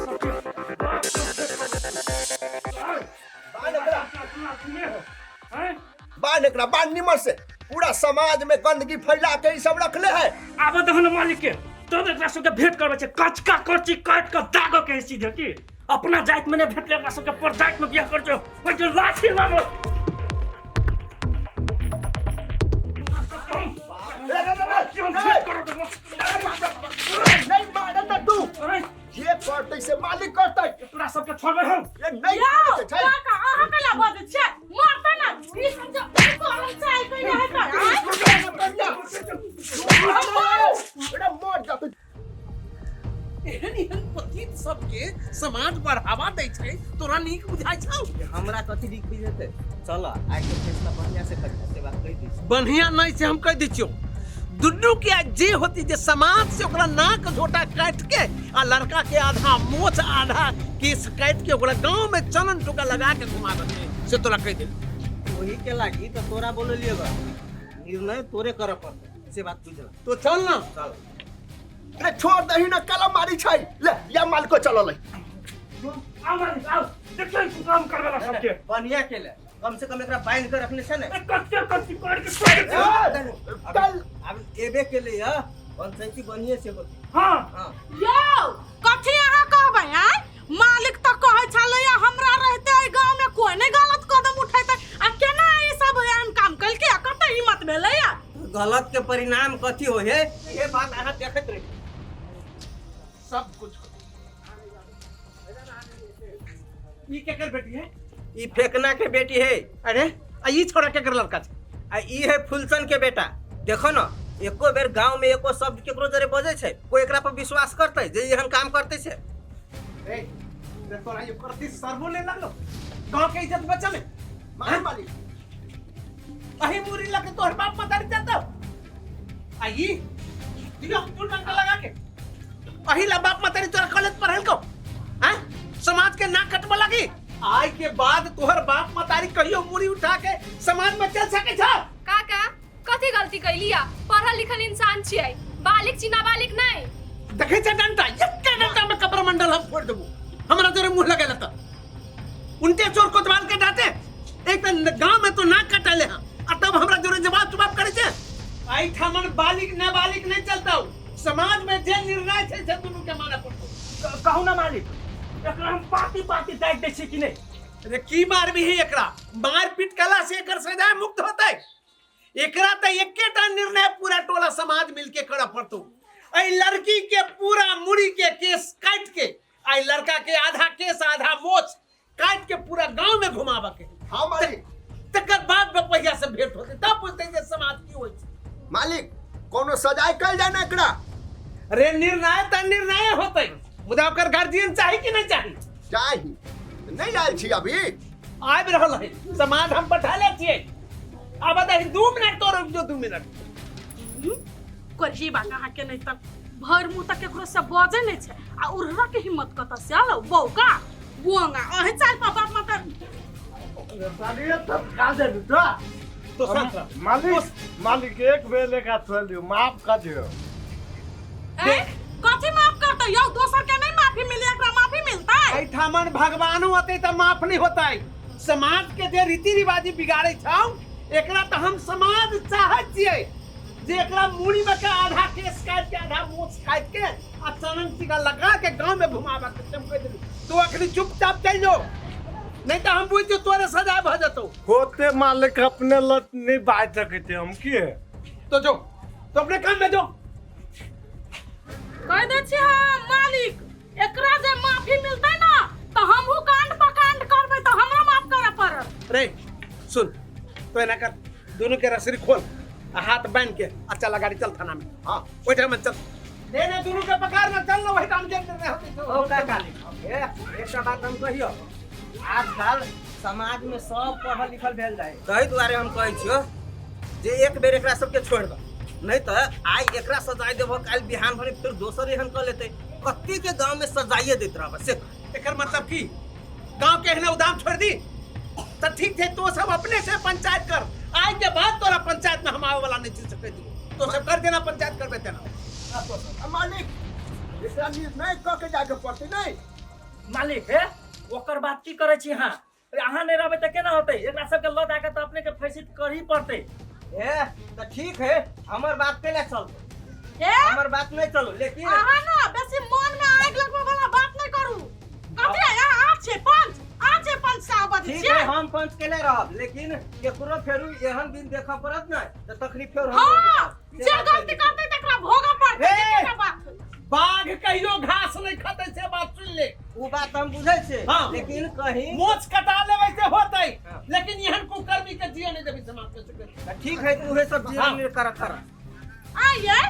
सबके बाप के बांध एकरा। हैं? बांध एकरा, बांध निमन से। पूरा समाज में गंदगी फैला के ई सब रखले है। आबऽ दहो ने मालिक के, तब एकरा सबके भेंट करबै छै। कचका करची काटि कऽ दागऽ के है सीधे। की अपना जाति में नहि भेटलै एकरा सबके, पर जाति में बियाह कर छौ। ओहि जे लाठी मारल। नहीं मारत त तू जे करतै से मालिक करतै। तोरा सबके छोड़बै हम? ये नहीं यौ छोड़ै छै। काका, अहाँ कैला बजै छियै? मरतै ने ई सब जे करम चाहि कइले है त आँय? बेटा मर जातै। एहन एहन पतित सबके समाज बढ़ावा दै छै, तोरा नीक बुझाइ छौ? हमरा कथी नीक बुझेतै? चल, आइ के फैसला बढ़िया से करिहे, से बात कहि दै छी। बढ़िया नहीं से हम कह दै छियौ, दुनू के आज जे होती जे समाज से ओकरा नाक झोटा काटि के आ लड़का के आधा मोछ आधा केस काटि के ओकरा गांव में चनन टोका लगा के घुमाबे के, से तोरा कहि देल। ओही के लागी तो तोरा बोललिए बा, निर्णय तोरे करऽ पड़तै, से बात बुझल। तो चल ना। चल। रे छोड़ दही ना, कलम मारी छै। ले या मालिको चलल है। आओ मालिक, आओ, देखियौ ई काम करबला सबके। बढ़िया के ले, कम से कम एकरा बांध के रखने छै ने। कच्चे कच्ची काट के छोड़ दे। कल अब एबे के लिए पंचायती बढ़िया से होती। हाँ। हाँ। यौ, कथी अहाँ कहबै आँय? मालिक तऽ कहै छलै हमरा रहते एहि गाँव में कोई नहि गलत कदम उठेतै, आ केना ई सब एहन काम केलकै आ कते हिम्मत भेलै या? गलत के परिणाम कथी हो है, ये बात अहाँ देखैत रही। सब कुछ ई केकर बेटी है? ई फेकना के बेटी है। अरे, आ ई छोड़ा केकर लड़का छै? आ ई है फुलचन के बेटा। देखो न, एको बेर गांव में एको शब्द केकरो जरे बजै छै? कोई एकरा पर विश्वास करतै जे एहन काम करतै से? रे रे, तोरा ये करती सरबो ले लगलो गांव के इज्जत बचल है? मार मालिक। अही मुरी लके तोहर बाप मतारी चलतो। आ ई दियो हम दू डंका लगा के अही ला बाप मतारी तोरा कॉलेज पढ़ल को हैं समाज के नाक कटबा लगी। आय के बाद तोहर बाप मतारी कहियो मुरी उठा के समाज में चल सके छ? काका, कथी गलती कैली? आ पढ़ल लिखल इंसान छियै, बालिक छी, नाबालिग नहीं। देखे छै डंटा, एके डंटा में कबर मंडल हम फोड़ देबो। हमरा तोरे मुंह लगे त उनके चोर कोतवाल के डांटे। एक त गांव में तो नाक कटले हां, आ तब हमरा जोरे जवाब जवाब करे छै। आई ठामन बालिक नाबालिग नहीं चलता, समाज में जे निर्णय छै से दुनू के मानऽ पड़तौ। कहू ना मालिक, एकरा हम पाती पाती दागि दै छियै कि नहि? अरे की मारबी है एकरा? मार पीट कला से एकर सजा मुक्त होतै? एकरा त एकेटा निर्णय पूरा टोला समाज मिलके करऽ पड़तौ। एहि लड़की के पूरा मुड़ी के केस काट के, एहि लड़का के आधा केस आधा मोछ काट के पूरा गांव में घुमाबऽ के। हाँ मालिक। तकर बाद बपहिया से भेंट होतै, तब बुझतै जे समाज की होइ छै। मालिक, कोनो सजाय कल जाए ना एकरा? अरे निर्णय त निर्णय होतै, मुदा ओकर गार्जियन चाही कि नहीं चाही? चाही। नहीं आयल छी अभी? आबि रहल है, समाज हम पठा ले छियै। आब दही 2 मिनट, तो रुक जो 2 मिनट। करही बा कहाँ के नहीं तक भर मुँह तक केकरो से बजै नहीं छै, आ उड़रा के हिम्मत कतऽ से आलो बौका बोंगा अहीं चाल पा बाप माता। तो शांत रह। मालिक, मालिक, एक बेर लेखा छोड़ दियो, माफ कर दियो। ए, कथी माफ करतै यौ? दोसर के नहीं माफी मिली, एकरा माफी मिलतै? एहिठामन भगवानो अतै तऽ माफ नहीं होतै। समाज के जे रीति रिवाज बिगाड़ै छौ एकरा, तऽ हम समाज चाहैत छियै जे एकरा मूड़ी में के आधा केस काटि के, आधा मोछ काटि के आ चनन टीका लगा के गांव में घुमाबा के। हम कहि देली, तू अखनी चुपचाप चलि जो, नहीं तऽ हम बुझि जो तोरे सजा भऽ जेतौ। होते मालिक, अपने लत नहीं बाज सकते हम की। तो जो, तो अपने काम में जो। कह दै छी हम मालिक, एकरा जे माफी मिलतै ना तऽ हमहूँ कांड पर कांड करबै, तऽ हमरा माफ करऽ पड़त। रे सुन तो, एना कर, दोनों के रसरी खोल आ हाथ बांध के आ चला गाड़ी, चल थाना में। हाँ। ओहिठाम चल ले ने, दोनों के पकड़ ना, चल ना ओहिठाम जे निर्णय होतै से। ओ काका, ए, एकटा बात हम कहियो, आजकल समाज में सब पढ़ल लिखल भेल जाए, ताहि दुआरे हम कहै छियो जे एक बेर एकरा सबके छोड़ दो, नहीं तऽ आइ एकरा सजाय देबो, काल्हि बिहान भने फेर दोसर एहन कऽ लेतै। कते के गांव में सजाइए दैत रहब से? एकर मतलब की गांव के एहने उदाम छोड़ दी? तऽ ठीक छै, तो सब अपने से पंचायत कर। आइ के बाद तोरा पंचायत में हम आवे वाला नहीं छी सकै छी। तो सब कर देना, पंचायत करबे तेना। आ मालिक, एकरा निर्णय कऽ के जाके पड़तै नहीं? मालिक हे ओकर बात की करै छी अहाँ? अरे अहाँ नहि रहबै तऽ केना होतै? एकरा सबके लऽ जाके तऽ अपने के फैसित करही पड़तै। ए तऽ ठीक है, हमर बात कैला चलतै? हे हमर बात नहीं चलो, लेकिन अहाँ ना बेसी मन में आगि लगबै वाला बात नहीं करू। कथी है आ छै पंच, आ छै पंच साहब बजै ठीक छियै। है, हम पंच केले रहब, लेकिन केकरो फेरू एहन दिन देखऽ पड़त ने तऽ तखनी फेर हम हाँ, से जे बात गलती कहि करतै तकरा भोगऽ पड़तै। हे! केना बात? बाघ कहियो घास नहीं खतै, से बात सुन ले। उ बात हम बुझै छियै। हाँ। लेकिन कहीं मोछ कटा लेबै से होतै, हाँ। लेकिन एहन कुकर्मी के जिए नहीं देबै समाज में से। तऽ ठीक है, तू उहे सब हाँ। जीवन कर कर। आइए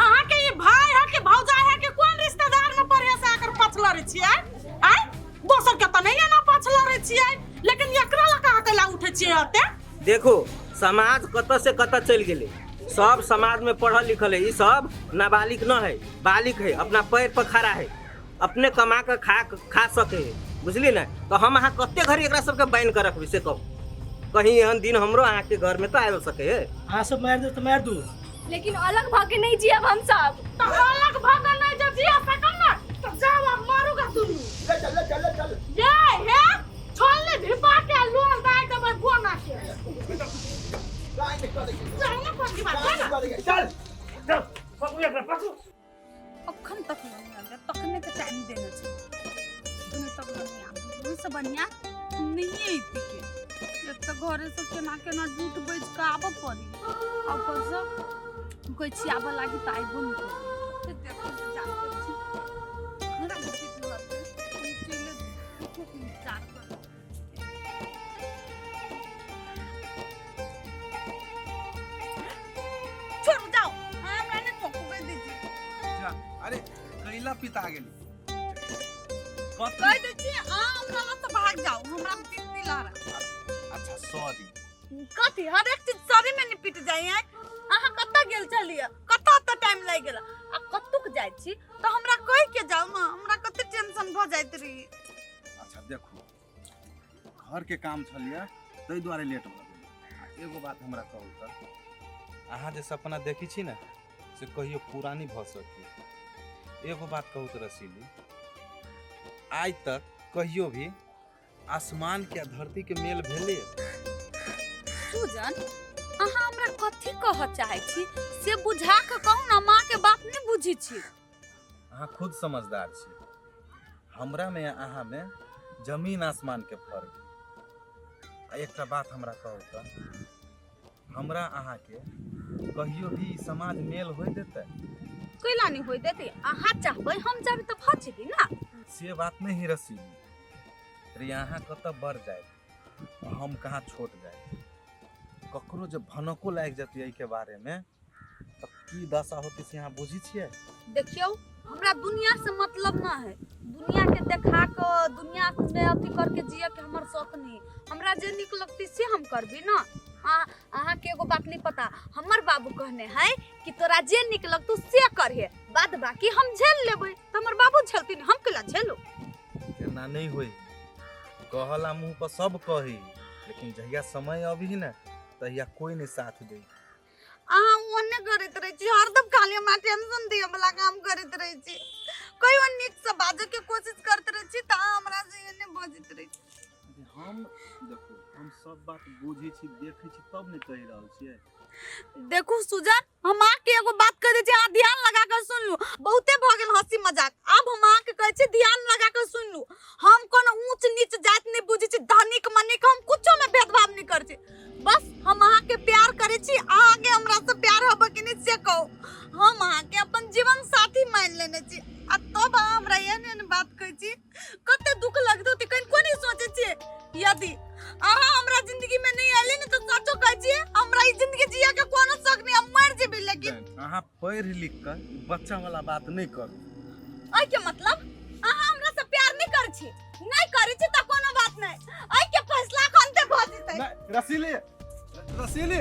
अहाँ के ई भाई है कि भौजाई है कि कोन रिश्तेदार में पढ़े से आकर पछलरे छियै? आय दोसर के तऽ नहीं ना पछलरे छियै, लेकिन एकरा लऽ कऽ अकेला उठै छियै ओते? देखो समाज कतऽ से कतऽ चलि गेलै। सब समाज में पढ़ल लिखल है, ई सब नाबालिग न है, बालिग है, अपना पैर पर खड़ा है, अपने कमा के खा खा सके है, बुझली ने? तऽ हम अहाँ कते घड़ी एकरा सबके बान्हि के रखबै से कहू? कहीं एहन दिन हमरो अहाँके घर में तऽ आबि सके है। अहाँ सब मारि दू तऽ मारि दू, लेकिन अलग भऽ के नहीं जियब हम सब। तऽ अलग भऽ कऽ नहि जब जिया सकम ने तऽ जाउ आब मारू गा दुनू। ले चल, ले चल, ले चल। ये हे छोड़ले धिपा के लोल दाइ देबै बोना के। लाइन निकाल दे। जाउ ने पंची बात लाइन ना। निकाल दे, चल चल पकड़ू एकरा, पकड़ू। अखन तक नहीं आयल, तखने के टाइम देने छै, अखने तक नहीं आयल। ओहिसँ बढ़िआँ हम नहिए अयती के। एक तऽ घरे से केना केना झूठ बाजि कऽ आबऽ पड़ी, आ ऊपरसँ कहै छी आबऽ लागी तऽ आइबो नहि करी। एते इंतजार करै छी, हमरा उचित रहतै हम चलि झूठोके इंतजार करब। छोड़ू, जाउ, हमरा नहि ठोकू, कहि दै छी। जा, अरे कैला पिता गेली? कहि दै छी, अहाँ हमरा लग से भाग जाउ, हमरा दिल नहीं लग रहा। अच्छा सॉरी। कथी हर एक चीज सॉरी में निपट जाइ है? अहाँ कतऽ गेल छलियै? कतऽ ओतऽ टाइम लागि गेल? आ कतुक जाइ छी तऽ हमरा कहि के जाउ ने, हमरा कते टेंशन भऽ जाइत रही। अच्छा देखू, घर के काम छलियै ताहि दुआरे लेट भऽ गेल। आ एगो बात हमरा कहू तऽ, अहाँ जे सपना देखै छी ने से कहियो पूरा नहि भऽ सकी। एगो बात कहू तऽ रसीली, आइ तक कहियो भी आसमान के आ धरती के मेल भेलै? सुजन, अहाँ हमरा कथी कहऽ चाहै छी से बुझा कऽ कहू ने, माँ के बात नहि बुझै छी। अहाँ खुद समझदार छी, हमरा में आ अहाँ में जमीन आसमान के फर्क। आ एकटा बात हमरा कहू तऽ, हमरा अहाँ के कहियो भी ई समाज मेल होय देतै? कैला नहि होय देतै? अहाँ चाहबै, हम चाहबै तऽ भऽ जेतै ने। से बात नहीं है रसीली रे, अहाँ कतऽ बढ़ जायब, हम कहाँ छोट जायब। ककरो जे भनको लागि जेतै एहिके बारे में तऽ की दशा होतै से अहाँ बुझै छियै? देखियौ, हमरा दुनिया से मतलब ना है। दुनिया के देखा कऽ दुनिया में अथी करके जिए के हमर शौक नहीं। हमरा जे नीक लगतै से हम करबी ना। अहाँके एगो बात नहीं पता, हमर बाबू कहने है कि तोरा जे नीक लगतौ से करहे, बाद बाकी हम झेल लेबै। तऽ हमर बाबू झेलथिन, हम केला झेलू? एना नहीं होई, कहला मुंह पर सब कही, लेकिन जहिया समय अबही ने तहिया कोई नहीं साथ दे। अहाँ ओने करैत रहै छी, हरदम खाली हमरा टेंशन दिअ वाला काम करैत रहै छी। कहियो नीक से बाजऽ के कोशिश करैत रहै छी तऽ अहाँ हमरा से एने बजैत रहै छी। हम देखू, हम सब बात बुझै छी, देखै छी, तब ने कहि रहल छियै। देखू सुजन, हम अहाँके एगो बात कहि दै छी, अहाँ ध्यान लगा कऽ सुन लू। बहुते भऽ गेल हंसी मजाक, आब हम अहाँके कहै छी, ध्यान लगा कऽ सुन लू। हम कोनो ऊँच नीच जाति नहि बुझै छी, धनिक मनिक हम कुछो में भेदभाव नहि करै छी। बस हम अहाँके प्यार करै छी, अहाँके हमरा से प्यार होबऽ कि नहि से कहू। हम अहाँके अपन जीवन साथी मानि लेने छी, आ तब अहाँ हमरा एहन एहन बात कहै छी, कते दुख लगतौ ते कनिको नहि सोचै छियै। यदि अहाँ हमरा जिंदगी में नहीं आइले ने तऽ सचो कहै छियै, हमरा ई जिंदगी जिया के कोनो शौक नहीं, हम मरि जेबै। लेकिन नहि, अहाँ पढ़ि लिख कऽ बच्चा वाला बात नहि करू। एहि के मतलब अहाँ हमरा से प्यार नहीं करै छी? नहीं करै छी तऽ कोनो बात नहीं, एहि के फैसला अखन ते भऽ जेतै। नहि रसीली, रसीली।